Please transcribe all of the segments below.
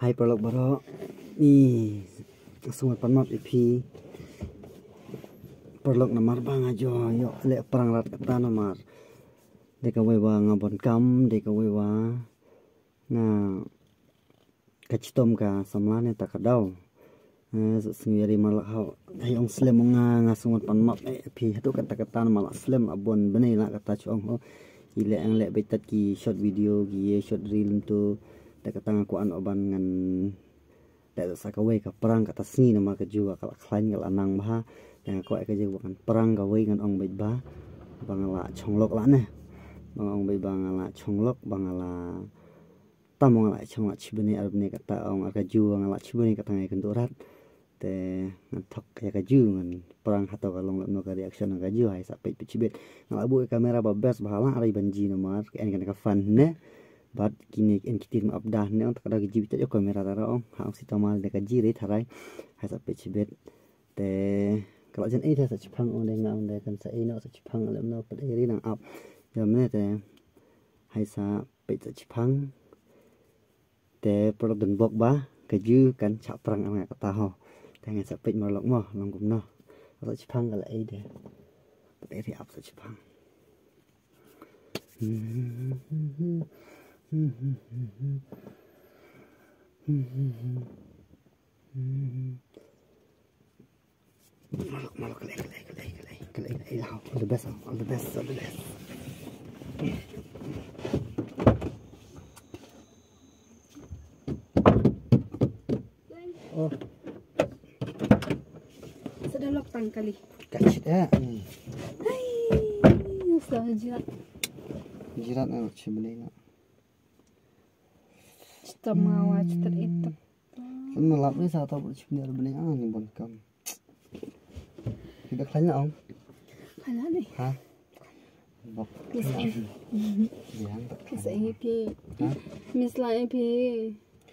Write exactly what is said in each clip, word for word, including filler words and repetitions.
Hai paralok baroh, i sngewbha pan map ïa phi paralok namar ba nga ju ïoh leh prank rat kata namar dei kawei ba nga bun kam, dei kawei ba nga ka chitom ka samla ne ta ka daw. Eh, sngew ïa ri marlak hau. Hai ong slem ong nga, nga sngewbha pan map eh phi haduh kata kata namar la slem la bun bnai la kata chu ong ho. I leh ang leh beit tat ki short video ki ye short reel ntu. Ta kata nga kwah noh ban ngan leh sa kawei ka prank kata sngi namar ka ju ka la khlaiñ ka la nang bha. Te nga kwah ka ju ba ngan prank kawei ngan ong beit ba ba nga la chonglok la ne. Ba nga ong beit ba nga la chonglok ba nga la tam ong la chong la chibane ar bane kata ong ar ka ju ong la chibane kata ngai kan durat. Te ngan thok ïa ka ju ngan prank hato ka long lem no ka reaction ka ju hai sa peit peit chibet. Nga la buh ïa ka kamera ba best ba la ar ban ji namar ka en kan ka fan ne. Bad kine en kitir ma abdah ne ong ta ka da ki ji bit ïa kamera ta ra ong ha ong sita mal de ka ji re tharai. Hai sa peit chibet. Te ka la jan ei te sa chiphang ong de nga ong de kan sa ei no sa chiphang lem no peit ei ri nang ap. Ïa mene te hai sa peit sa chiphang. Te paralok dun bok ba ka ju kan chah prank ong nga kata ho. Te ngan sa peit marlok mo long kumno. Sa chiphang ka la ei de. Peit ei ri ap sa chiphang. Maluk, maluk, kalai, kalai, kalai, kalai, kalai, kalai, all the best, all the best, all the best. Oh. Sa da lok tang kali. Ka chit eh. Hmm. Hai, sa jirat. Jirat na chimney na. Chita mawa, chita itak. Kan malap ni sa tau chimney ar bneng ah ni bon kam. Kita khlaiñ na ong. Khlaiñ na ni. Ha? Bok. Yes, eh. Yang tak. Yes, eh, phi. Ha? Miss la, eh, phi.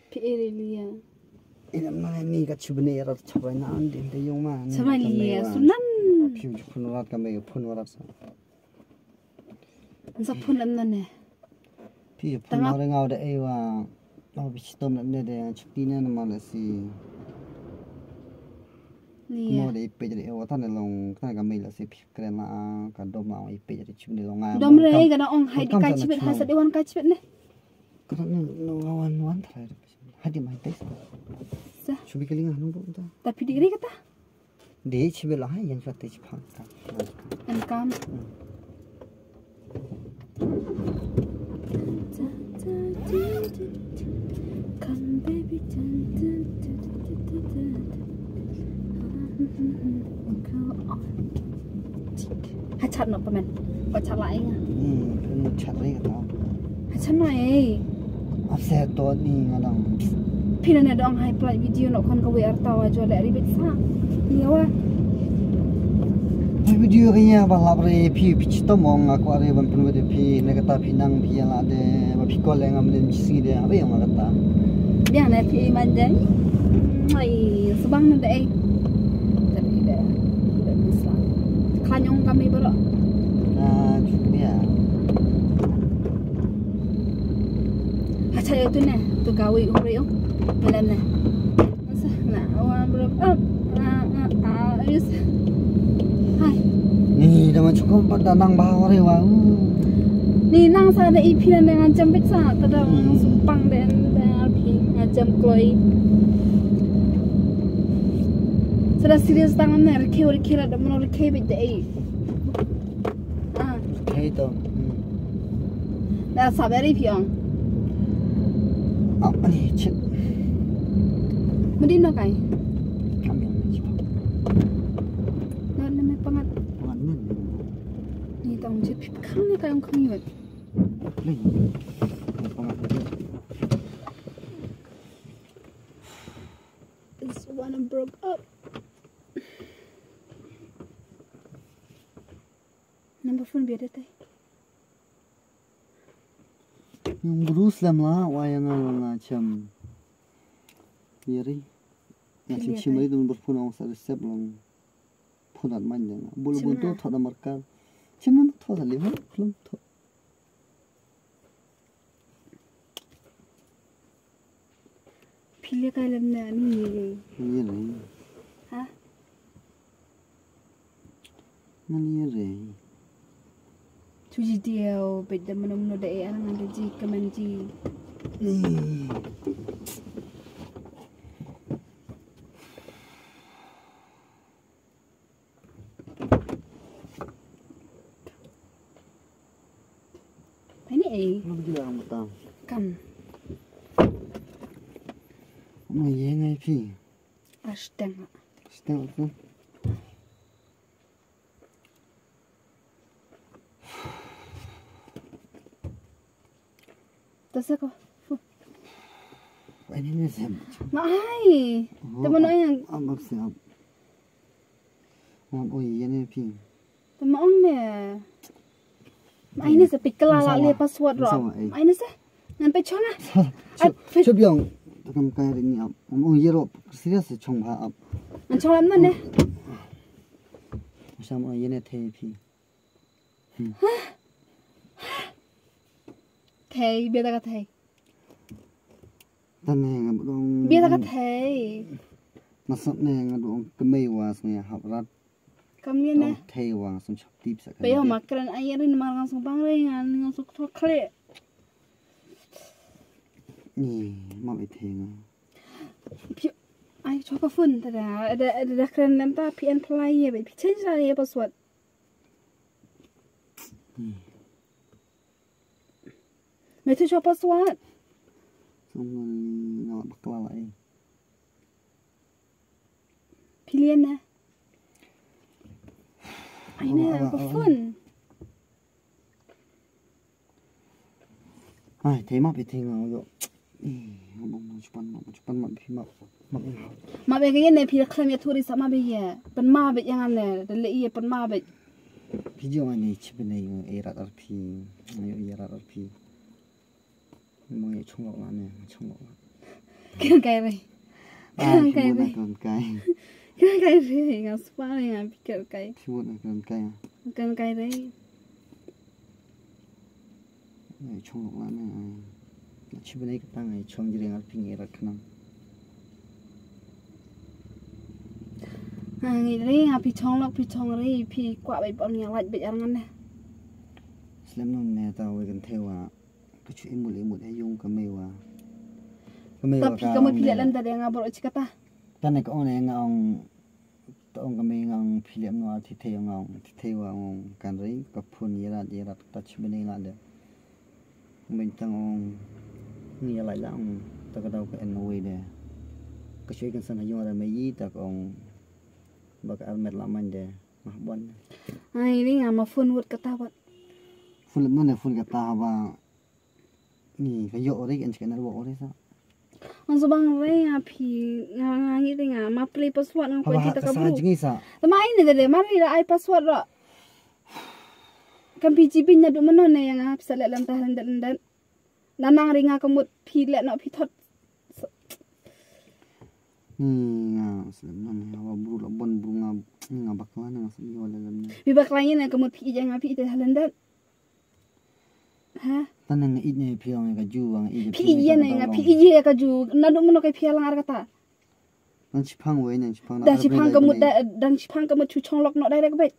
Phi eri liya. Ina mana ni ka chibne rat chabai na an din de yung ma. Chabai liya, sunan. Phi ju phun rat ka me phun rat sa. Sa phun an nan ne. Phi phun rat ngau de ewa. Oh, phi chitom ne de chukti ne na ma le si. Liya. Mo de phi jere ewa tan long kan ka me le si phi kren la ka dom la phi jere chibne long ngai. Dom re ka na ong hai di ka chibet ha sa de wan ka chibet ne. Kata no, no, wan, wan, try. Hadi mai tes. Sa. Chubi kali nga nung ta. Tapi di ri kata. Di chibi la hai yang chwa te chipang ka. And come. Come, baby. Ha chat noh pynban. Ko chat lah ïa nga. Hmm, pynban chat ri kata. Ha chat noh ei. Ap se to ni nga dang. Phi na ne dong hai play video noh khon kawei arta wa jwa le ri bit sa. Ni wa. Hai video ka ïa ba lap re phi phi chitom ong nga kwah re ban pynwet ïa phi ne kata phi nang phi ïa la de ba phi call ïa nga mynne mi sngi de ha ba ïa nga kata. Biang ne phi man de. Ai, subang ne de ei. Tadi de. De bisa. Khlaiñ ong kami baroh. Ah, chunia. Hacha ïa tu ne, tu kawi uri ong. Malam ne. Masa na awan bro. Ah, ah, ah, ah, yes. Hai. Ni da ma chukom pat da nang ba uri wa. Ni nang sa da i phi ne ngan jam bit sa, ta da ngan sumpang de, de phi ngan jam kloi. Sa da serious tang ne, rikhe, rikhe da mano rikhe bit de ei. Ah. Hei to. Hmm. Da sa beri phi ong. Oh, ani chit. Mudi no kai. Kam yang chit. No, na me pangat. Pangat men. Ni tong chit phi khang ni kai ong khang yut. Ni. Pangat. This one broke up. Number phone biar deh. Yang bru slem la wa yang nga nga chem. Yeri. Nga chem chem ri number phone ong sa receive long. Phone at man yang. Bulu buntu thot number card. Chem number thot sa lima. Belum thot. Phi leh kai lem na ni. Ni re. Ha? Mani re. Tuji diau bet da mano mano da e arang da ji kaman ji. Ni. Ini eh. Ngam ji ang tam. Kam. Mo ye ngai phi. Asteng. Asteng tu. Tasa ko. Ini ni sem. Ma ai. Temen yang. Am sem. Ngam oi ïa ne phi. Te ma ong ne. Ma ai ne sa pik kala la le password ro. Ma ai ne sa. Ngan pe chong ah. Chup biang. Te kam kai ri ni ap. Ngam oi ïa ro serious se chong ba ap. Ngan chong lam nan ne. Sam oi ïa ne thei phi. Thei bia ta ka thei. Tane nga dong. Bia ta ka thei. Masat ne nga dong kemei wa sne hap rat. Kam lien ne. Thei wa sum chap tip sa ka. Pe yo ma kren ai rin ma nga sum bang re nga nga suk thok khle. Ni ma be thei nga. Ai chok ka phone ta da da da kren nem ta P N play ye be change la ye password. Me tu chok password. Sum nga bakla la eh. Pilihan na. Ai na ka phone. Ai, thei map i thei nga yo. Ih, ngam ong chupan map, chupan map, phi map, map. Map e ka ye ne phi la khlem ya thuri sa map e ye. Pan map e yang ne, da le ye pan map e. Phi jo ne chip ne yo e rat ar phi. Yo e rat ar phi. Mo ye chong lok la ne, chong lok la. Kan kai re. Ai, kan kai re. Kan kai. Kan kai re, nga spa re, nga pikir kai. Phi mo kan kai. Kan kai re. Ai, chong lok la ne ai. Nga chi bnai ka tang ai chong jring ar ping irat khnang. Nga ngi re nga phi chong lok phi chong re phi kwah bai pon nga lait bai ar ngan ne. Slem non ne ta wei kan thewa. Ka chu imut imut he yung ka mei wa. Ka mei wa ka mut phi lem ta de nga bor chi kata. Ta ne ka ong ne nga ong Ta ong ka mei nga ong phi lem no a thi thei nga ong thi thei wa ong kan rei ka phun ye rat ye rat ta chi bnai la de. Mei tang ong ngi ya lai la ong ta ka dau ka en wei de. Ka shui kan san ha yung ra mei yi ta ka ong ba ka armet la man de mah bon. Ai ni nga ma phun wut kata wat. Phun lem no ne phun kata ba. Ni ka yo ore kan chika na wo ore sa. Ang subang re nga phi nga nga ngi te nga ma play password nga kwai ta ka bru. Jingi sa. Tama ai ne de ma ri ai password ro. Kan phi ji bin na du mano ne nga pisa le lam ta halen dat dat. Nanang ri nga ka mut phi le no phi thot. Ni nga slem no ne wa bru la bon bru nga nga bakla ne nga slem yo le lam ne. Phi bakla ne ka mut phi ja nga phi te halen dat. Ha? Tane nga ij ne phi ong ka ju ong ij. Phi ij ne nga phi ij ka ju. Na du mano ka phi lang ar kata. Nang chipang wei nang chipang. Dang chipang ka mut dang chipang ka mut chu chong lok no direct bet.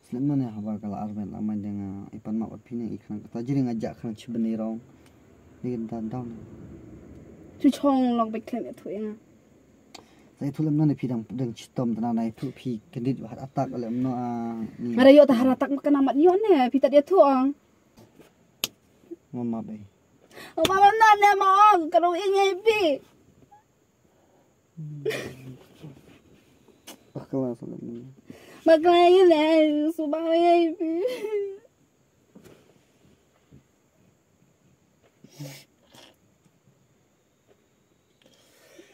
Slem no ne haba ka la ar bet la man dang i pan ma wat phi ne i khang kata jiri nga ja khang chi bnai rong. Ni kan dan down. Chu chong lok bet klem ya thu nga. Sa i thu lem no ne phi dang dang chitom tana na i thu phi kendit hat atak lem no a. Ngara yo ta har atak ma kana mat yo ne phi ta dia thu ong. Mama be. Mama na ne ma ong ka ro i ngai phi. Bakla sa lem no. Bakla i ne su ba ngai phi.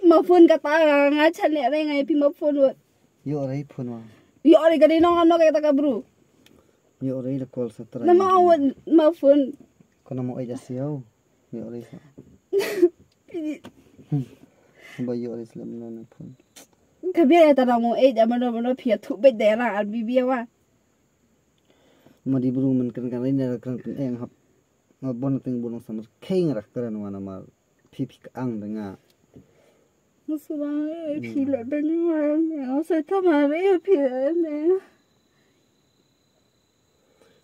Ma phone kata nga chan ne re ngai phi ma phone wot. Yo re phone wa. Yo re ka dei nong ano kata ka bru. Yo re la call sa tra. Na ma wot ma phone. Kono mo ai ja siau. Yo re sa. Ba yo re slem no na phone. Ka bia ta mo ai ja mano mano phi a thu bet de ra al bi bia wa. Ma di bru man kan kan re ne ra kan kan eng hap. Nga bon ting bun samar keng rak kren wa na mar. Phi phi ka ang da nga. Nga shu bang ïa phi leh beiñ ïa nga. Nga sa ka ma re ïa phi leh beiñ.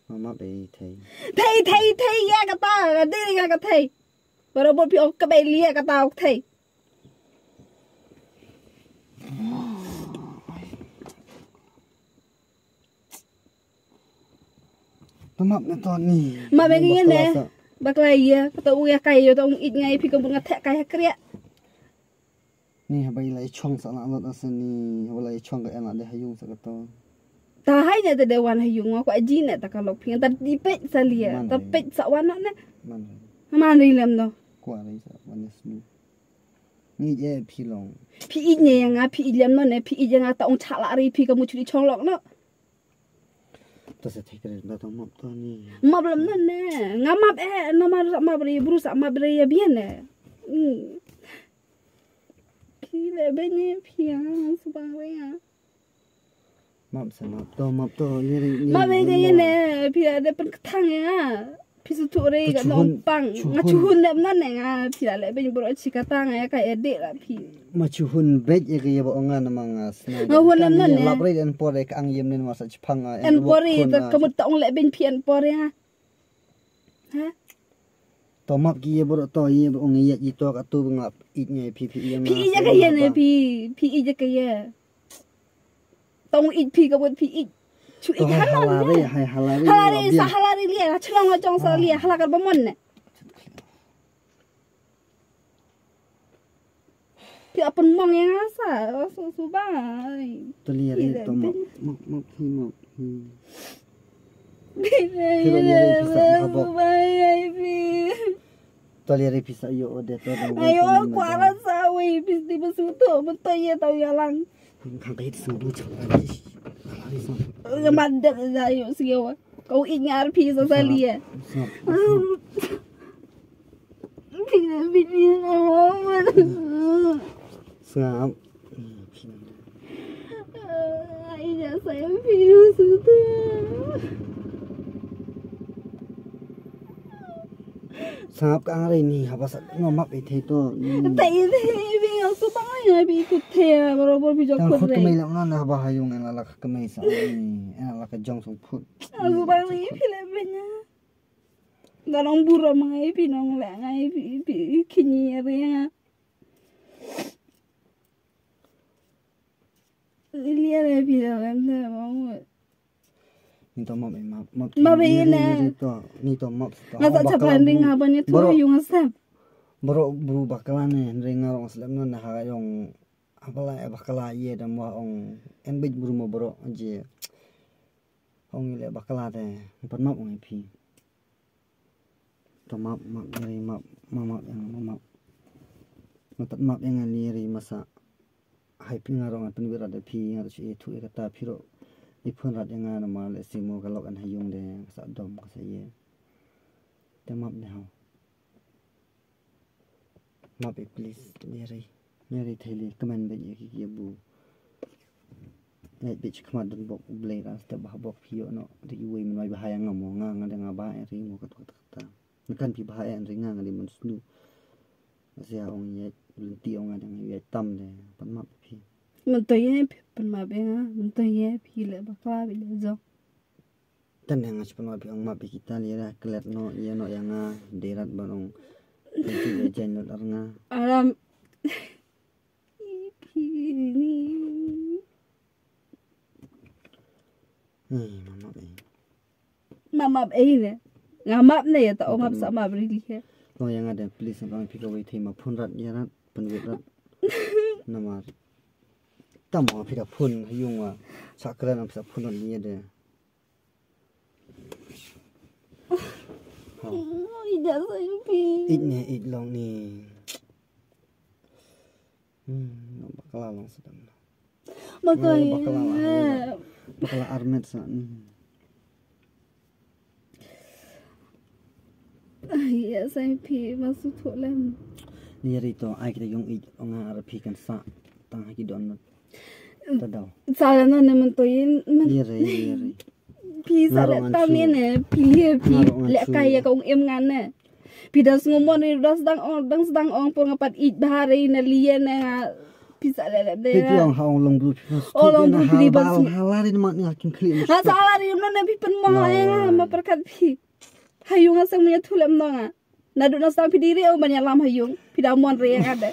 Mama bei thei. Thei thei thei ïa kata. Ka dei ïa ka thei. Barabor phi ong ka bei ïa kata ong thei. To map ne to ni. Map ne ne. Bakla ïa, kata u ïa kai ïa, to ong ïeit nga ïa phi ka bun nga theh kai ha kriah. Ni haba ila i chong sa la lot asa ni, haba la i chong ka ena de ha yung sa ka to. Ta hai ne ta de wan ha yung, ko aji ne ta ka lok phi ta di pet sa lia, ta pet sa wan ne. Man. Man ri lem no. Kwa ri sa wan ne snu. Ni je phi long. Phi ïeit ne ïa nga, phi ïeit lem no ne, phi ïeit ïa nga ta ong cha la ri phi ka mu chuli chong lok no. To sa thik re, na to map to ni. Map lem no ne. Nga map eh, na ma sa map ri, bru sa map ri ïa bien ne. Hmm. Phi le beiñ ïa phi ïa nga, nga shu bang re ïa. Map sa map to, map to, ni ri. Map ri ïa ne, phi la de pen ktang ïa nga. Phi su tu re ka nong pang. Nga chuhun lem no ne nga, phi la le beiñ bro chi kata nga ïa ka edit la phi. Ma chuhun beiñ ïa ka ïa ba ong nga na ma nga sna. Nga hun lem no ne. Lap re en por re ka ang yem ne ma sa chipang nga. En por re ta ka mut ta ong le beiñ phi en por re ha. Ha? To map ki ye bro to ye bro ngi ye ji to ka tu nga ïeit ngi phi phi ye. Phi ïeit ka ye ne phi, phi ïeit ka ye. Tong ïeit phi ka bot phi ïeit. Chu ïeit halare, halare. Halare, hai halare. Halare sa halare lia, chnong la jong sa lia, halaka ba mon ne. Phi apun mong ïa nga sa, su su bai. To lia re to map, map, map, hi map, hi. Hi ro lia re pisa, ha bok. Bai ai phi. To lia re pisa yo ode to dang. Ayo kwara sa wei pis di besuto beto ye tau yalang. Khang kai di sung bu chang. Ngeman de da yo sio. Kau ingar pisa sa lia. Sngap. Sngap. Ai da sai phi u su tu. Sngap ka ang rei ni haba sa ngo map i thei to. Thei i thei i bi u su bang ai bi ku thei barabor bi jok khut rei. Khut kmei lam na haba ha yung en la ka kmei sa ni en la ka jong song phut. U su bang ni phi le benya. Da nong bura ma ngai phi nong le ngai phi phi kini rei nga. Lilia le phi da wan da ma ngut. Ni to map, eh, map, map. Map, eh, ni to, ni to map to. Nga sa chapan ding ha ban ni tu yung asap. Bro, bru bakla ne, ring nga rong slem no na ha yong. Abala, eh, bakla ye da mo ong. En bit bru mo bro, je. Ong le bakla te, pan map ong phi. To map, map, ri map, map, map, ri map. Map, map, ri masa. Hai phi nga rong, pynwit rat phi nga rong, i thu i kata phi ro. I phun rat nga na ma le simo ka lok an hayung de, ka sa dom, ka sa ye. Te map ne hau. Map e please, Mary. Mary thei le kmen bad ïa ki ki bu. Ngai bad khmat don bok blei ra step bah bok phi ïoh no. Ri wei men wai bah ïa nga mo nga nga de nga bah ri mo kat kat kat. Nga kan phi bah ri nga nga de men snu. Sia ong ïa lenti ong nga de nga ïa tam de pan map phi. Men to ïa phi pan map ïa nga, men to ïa phi le bakla phi le jong. Tang nga shu pynmap phi ong map ïa kita lira klet noh ïa noh ïa nga dei rat ban ong. Pynti ïa jaiñ lut ar nga. Aram. Phi ni. Hmm, map map ei. Map map ei ne. Nga map ne ïa ta ong map sa map rili he. Ong ïa nga de please ong phi kawei thei ma phun rat ïa rat pynwit rat. Namar. Tam ong phi da phun ha yung wa. Sa kren ong phi sa phun rat ïa de. Ih ne ih long ni. Hmm, bakla long sedang. Bakla bakla armet sa. Ai ya sai phi masu tholem. Ni ri to ai kita yung ih ong ar phi kan sa tang ha ki don. Ta dau. Sa la no ne men to yin men. Ni ri ni ri. Phi sa le tam yin ne phi le phi le kai ya ka ong em ngan ne. Phi da sngewmon ri, da sdang ong, dang sdang ong por nga pat ïeit bha re na lian nga. Phi sa leh leh de. Phi ong ha ong long bru phi. Ong long bru phi ba sngewmon. Ha la ri ma nga kin khlieh. Ha sa la ri no ne phi pynmong ïa nga ma pyrkhat phi. Ha ïung nga seng mya thu lem no nga. Naduh na sdang phi dei re ong ban ïalam ha ïung. Phi da mon re ïa nga de.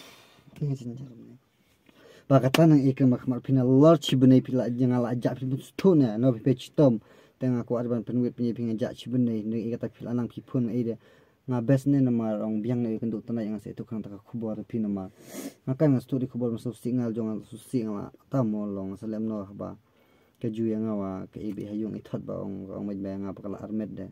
Ba kata nang ïa ka ma khmat phi na lor chi bnai phi la jang la jah phi bun sthun ne no phi pe chitom. Te nga kwah ban pynwit phi nga jah chi bnai ne ïa kata phi la nang phi phone ïa de. Nga best ne namar ong biang ne ïa kynduh tana ïa nga sa ïa tu khang ta ka khubor phi namar. Nga kan nga stu di khubor ma sa si nga jong nga su si nga la ta mo long sa lem no ba. Ka ju ïa nga wa ka ibi ha ïung i thot ba ong ong mej ba nga ba ka la armet de.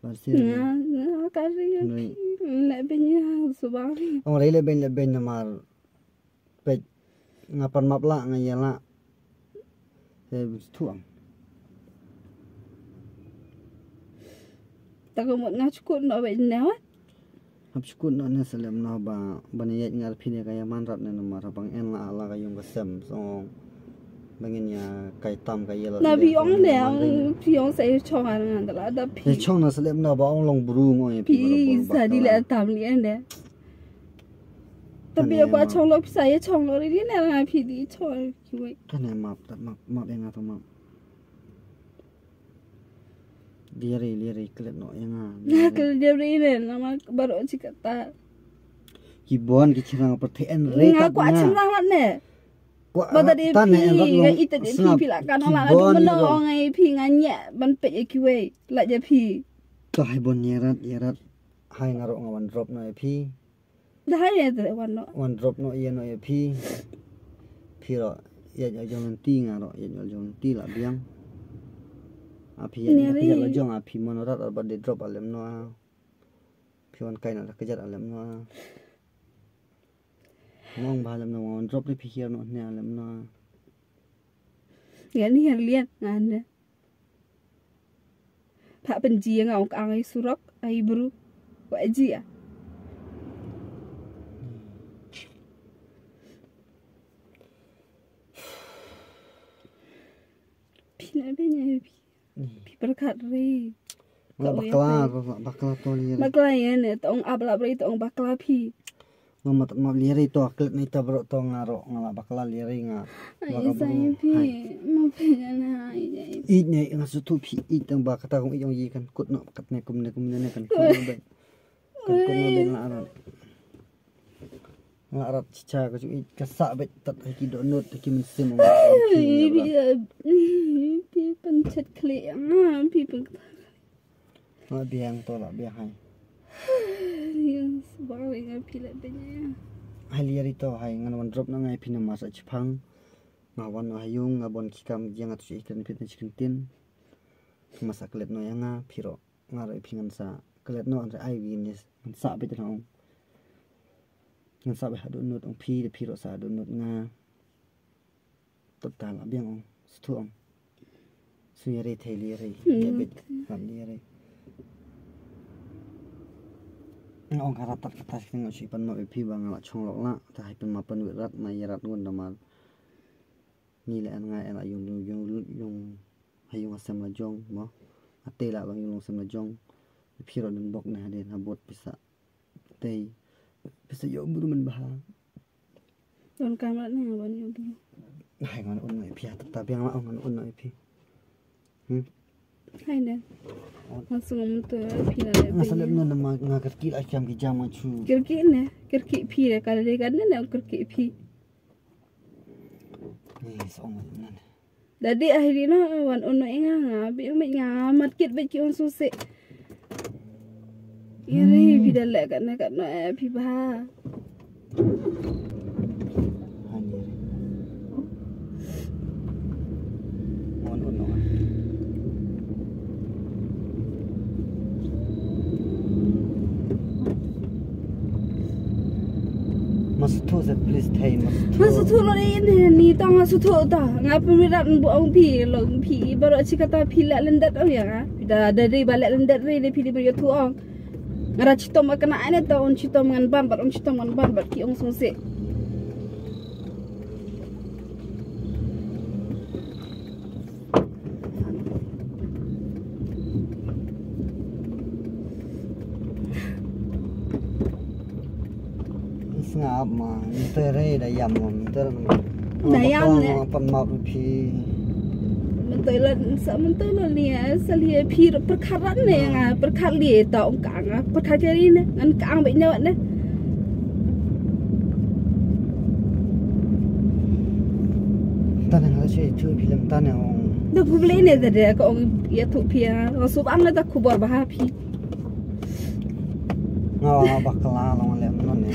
Ba si. Nga nga ka ri. Leh beiñ ïa subang. Ong rei leh beiñ leh beiñ namar. Peit nga pan map la nga ïa la. He thuam. Ta ka mut nga chukut no beiñ ne wa. Hap chukut no ne selem no ba ba ne ïa ngar phi ne ka ïa man rat ne namar ba ngen la la ka ïung ka sem song. Ba ngin ïa kai tam ka ïa la. Na bi ong ne ong phi ong sa ïa chong ar ngan da la da phi. Ïa chong na selem no ba ong long bru ngo ïa phi. Phi sa di le tam li en de. Tapi aku chong lo pisa ya chong lo ri ne nga phi di chong kiwei. Kan ya map tat map map ya nga to map. Liari liari klet no ya nga. Nga klet dia ri ne nama baru chikata. Kibon ki chirang perthen re. Nga ku chirang lat ne. Ba ta di phi nga ita di phi phi la kan la la meno ngai phi nga nya ban pet ya kiwei la ja phi. To hai bon yerat yerat hai nga ro nga wan drop no ya phi. Da hai ya te wan no. Wan drop no ïa no ïa phi. Phi ro ïa ïa jong ti nga ro ïa ïa jong ti la biang. A phi ïa ïa la jong a phi mono rat ba de drop a lem no a. Phi wan kai na ka jat a lem no a. Mong ba lem no wan drop ri phi hiar no ne a lem no a. Ïa ni hiar lian ngan de. Pha pynji nga ong ka ang ai surok ai bru. Wa ji a. Phi na be nya phi. Phi perkat ri. Nga bakla bakla to ni. Bakla ya ne tong abla bri tong bakla phi. Nga mat ma liari to klet ni ta bro to nga ro nga la bakla liari nga. Ai sai phi ma phi na ai ai. Ij ne nga su tu phi ij tang ba kata kong ij ong yi kan kut no kat ne kum ne kum ne kan kut no ben. Kan kut no ben la arat. La arat chicha ka ju ij ka sa bet tat ki do not ki men sim ong. Phi phi pen chet kle nga phi pen. La biang to la biang hai. Yang sbang ri nga phi la benya. Hai liari to hai ngan wan drop na ngai phi na masa chipang. Nga wan ha yung nga bon ki kam yang atu chi kren pit na chi kren tin. Masa klet no yang nga phi ro nga ro phi ngan sa klet no an ai wi ni ngan sa bet na ong. Ngan sa bet hadu nut ong phi de phi ro sa hadu nut nga. Tata la biang ong stu ong. Su ya rei thei li rei ya bet ram li rei. Nga ong ka rat tat ka tas kring ong shi pan ma phi ba nga la chong lok la ta hai pan ma pan wit rat ma ya rat ngun da mar. Ni la en nga en la yung yung yung yung ha yung sem la jong mo. Ate la ba yung sem la jong. Phi ro ding bok na ha den ha bot pisa. Tei pisa yo buru men bha. Don kamera ni ngan ban yo buru. Hai ngan un ngai phi ta biang la ngan un ngai phi. Hmm. Hai ne. Ngan sngam tu phi na le. Nga salem na nama nga kerki la kiam ki jam nga chu. Kerki ne kerki phi le ka le ka ne ne kerki phi. Ni song na. Dadi ahiri no wan uno inga nga bi umi nga mat kit bi ki un susi. Iri bi da le kan kan no e bi ba. Wan uno. Masuthu se please thei masuthu. Masuthu lo ni ni ni tong masuthu ta. Nga pemirat bu ong pi lo pi baru chikata pi la lendat ong ya nga. Da da dei ba la lendat re de pi di beri tu ong. Nga ra chitom kena ane ta ong chitom ngan ban bat ong chitom ngan ban bat ki ong song se. Sngap ma, mynta re da ïam ma, mynta re ma. Da ïam ne. Pan map phi. Mynta la sa mynta la ne sa li phi pyrkhat rat ne nga pyrkhat li ta ong ka nga pyrkhat jari ne ngan ka ang bek ne wat ne. Tane nga sa chu phi lem tane ong. Da ku ble ne da de ka ong ïa thu phi ïa. Nga sub ang da khubor bha phi. Nga bakla long lem non ne.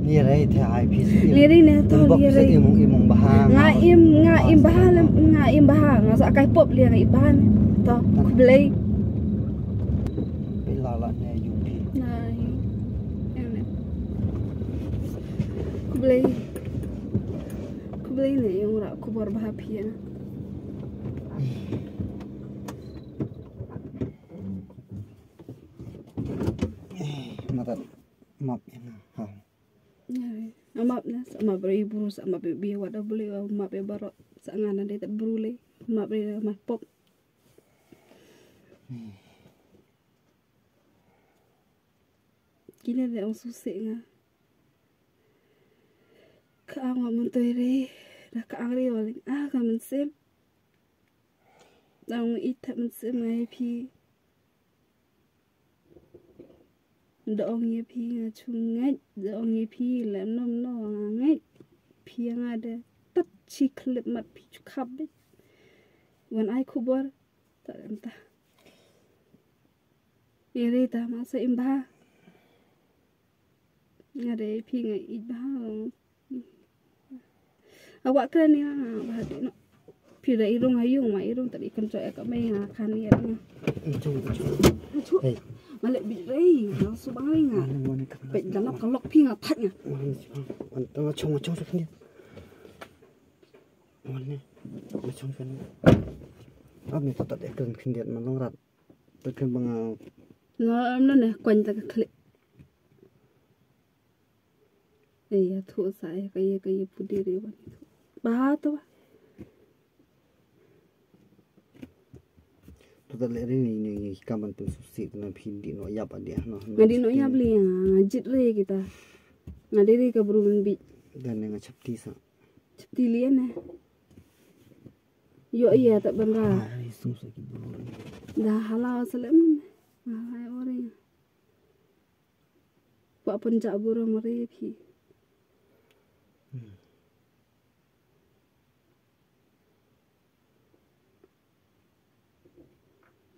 Ni rai the hai phi. Ni rai ne to ni rai. Imong imong baha. Nga im nga im baha nga im baha nga sa kai pop li nga im baha ne. To khublei. Pila la ne yung phi. Nai. Khublei. Khublei ne yung ra khubor baha phi na. Matat map ina ha. Amap na sa map ri buru sa map bi wada bule map baro sa ngana de tat buru le map ri map pop. Kine de ong suse nga. Ka ang wa mun toi re da ka ang re wa ling ah ka mun sem. Da ong i thap mun sem nga hi phi. Da ong ïa phi nga chu ngeit da ong ïa phi lem nom no nga ngeit. Phi nga de tat chi khlip mat phi chu khap bit. Wan ai khubor ta em ta. Iri ta ma sa im bha. Nga de phi nga ij bha. Awak kren ni nga bha de no. Phi da irung ayung ma irung tadi kan choi ka mai nga kan ni nga. Chung chung. Chu. Hey. Male bi rei nga subang rei nga. Pe dalam kalok phi nga thak nga. Wan tang chung chung chung ni. Wan ni. Chung chung ni. Ab ni patat ekran khin dia ma long rat. Tekren ba nga. Nga em na ne kwany ta ka klik. Eh ya thu sa ya ka ya ka ya pudi re wan. Ba to ba. To ta le re ni ni ka ban tu su si na phi di no yap a dia no. Nga di no yap li nga jit re kita. Nga di re ka bru ban bi. Dan ne nga chapti sa. Chapti li ne. Yo iya tak ban ra. Ai sung sa ki bru. Da hala sa lem. Ai ore. Wa pun ja buru mari phi.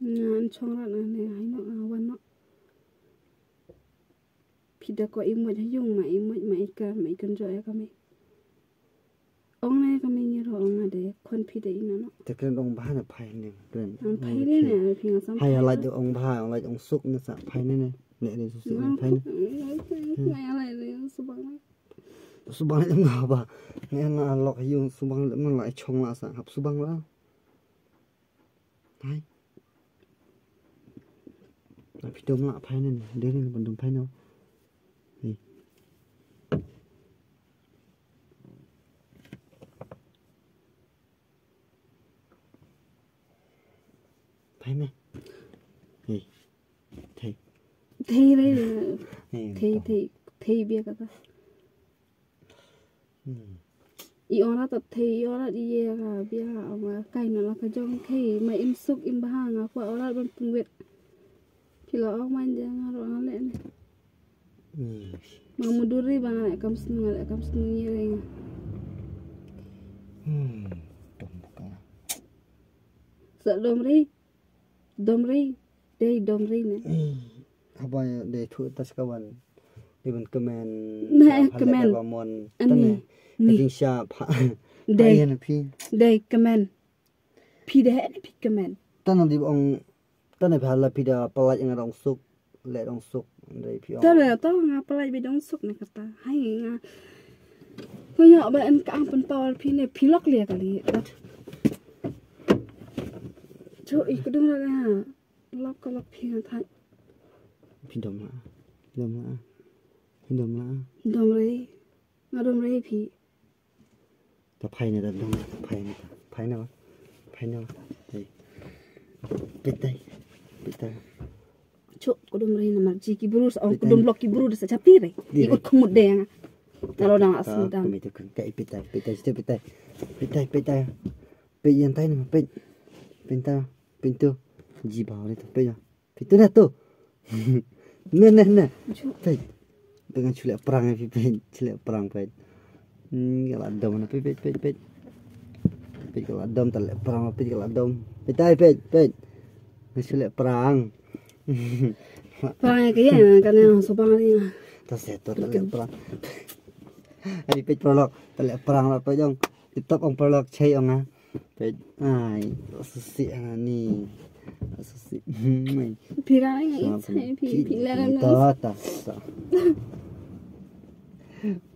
Ngan chong rat na ne hai no awan no. Phi da ko imoj ha yung ma imoj ma ikan ma ikan jo ya kami. Ong ne ka meng ro ong ade khon phi de ina no. Te kren ong bha na phai ne kren. An phai ne ne phi nga sam. Hai alai de ong bha alai ong suk ne sa phai ne ne. Ne ne su suk ne phai ne. Ngai alai ne subang ne. Subang ne nga ba. Ne nga lok yung subang ne nga lai chong la sa hap subang la. Hai. Na phi dum la phai ne ne. De ne ban dum phai ne. Hai. Phai ne. Hey. Thei. Thei re. Hey, thei to. Thei thei bia kata. Hmm. I ora ta thei i ora di ye ka bia ka ma kai na la ka jong thei ma im suk im bha nga kwa ora ban pung wet. Phi la ong man ja nga ro nga le ne. Hmm. Ma muduri ba nga le kam snu nga le kam snu ye re nga. Hmm. Dom ka. Sa dom ri. Dom ri. Dei dom ri ne. Hmm. Haba dei thu tas ka wan. Dei ban kmen. Ne kmen. Ba mon. Ani. Tane. Ni. Jing sha pha. Dei. Pha yen phi. Dei kmen. Phi da heh ne phi kmen. Tang na di ong, tang na phi hala phi da palai nga dong suk, le dong suk, ndai phi ong. Tang na tang nga palai bi dong suk ne kata. Hai nga. Ko nyo ba en ka ang pen tawar phi ne phi lok le kali. Cho i kudung ra ha. Lok ka lok phi nga thai. Phi dom la. Dom la. Phi dom la. Dom rei. Nga dom rei phi. Ta phai ne ta dom ta phai ne ta. Phai ne ba. Phai ne ba. Hey. Pitai. Pitai. Cho ko dom rei na mar ji ki bru sa ong ko dom lok ki bru da sa chapi rei. Ikut khmut de nga. Talo dang asal dang. Kami tu kan kai pitai pitai situ pitai. Pitai pitai. Peit ïa tai ne peit. Peit ta, peit tu. Ji bau ni tu peit ïa. Peit tu dah tu. Neh neh neh. Peit. Tengah chulek perang ni peit, chulek perang peit. Hmm, ka la dom na peit peit peit peit. Peit ka la dom ta lek perang peit ka la dom. Peit tai peit peit. Ngi chulek perang. Perang ïa ka ïa ka ne so perang ni. Ta se to ta lek perang. Ani peit paralok ta lek perang la peit jong. Tip top ong paralok chei ong ah. Peit ai, susi ana ni. Susi. Phi ra ngai chai phi phi la na. Ta ta ta.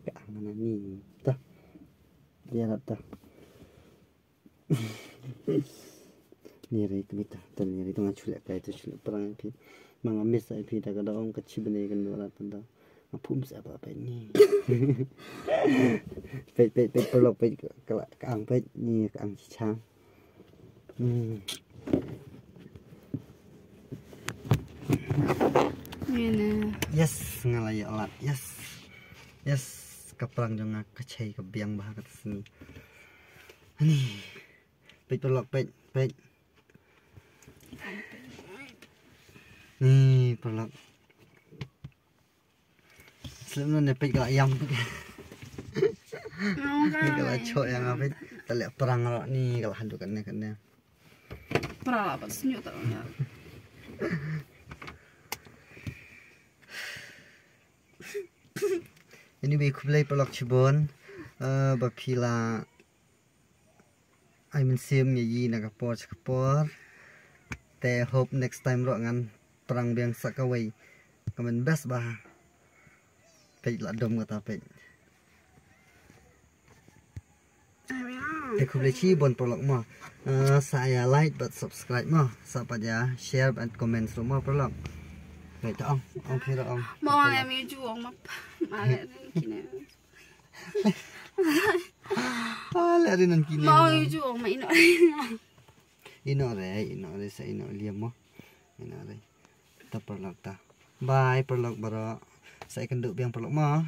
Ka ana ni. Ta. Dia ta. Ni ri kmita, ta ni ri tu nga chulek kai tu chulek perang phi. Ma nga miss ai phi ta ka da ong ka chibne ka nora panda. Nga phum sa ba peit ni. Peit peit peit paralok peit ka la ka ang peit ni ka ang chichang. Hmm. Ni na. Yes, nga la ïa lad. Yes. Yes, ka perang jong nga ka chei ka biang ba ka ta sini. Ni. Peit paralok peit peit. Ni paralok. Slem na ne peit ka la ïam. Ni ka la chok ïa nga peit. Ta lek perang ro ni ka la haduh kan ne kan ne. Pra la pat snyu ta nya. Anyway, khublei paralok chibun. Eh, ba phi la ai mynsiem ïa i na ka por sha ka por. Te hope next time ruh ngan perang biang sa kawei. Ka men best ba. Peit la dom kata peit. Te khublei chibun paralok mo. Eh, sa ïa like bad subscribe mo. Sa pat ïa share bad comment ruh mo paralok. Peit ta ong, ong phi ruh ong. Mo ong ïa mi ju ong ma. Ma le kine. Ah, le ri nan kine. Ma ong ju ong ma ino. Ino re, ino re sa ino liam mo. Ino re. Ta paralok ta. Bye paralok baroh. Sa ïakynduh biang paralok mo.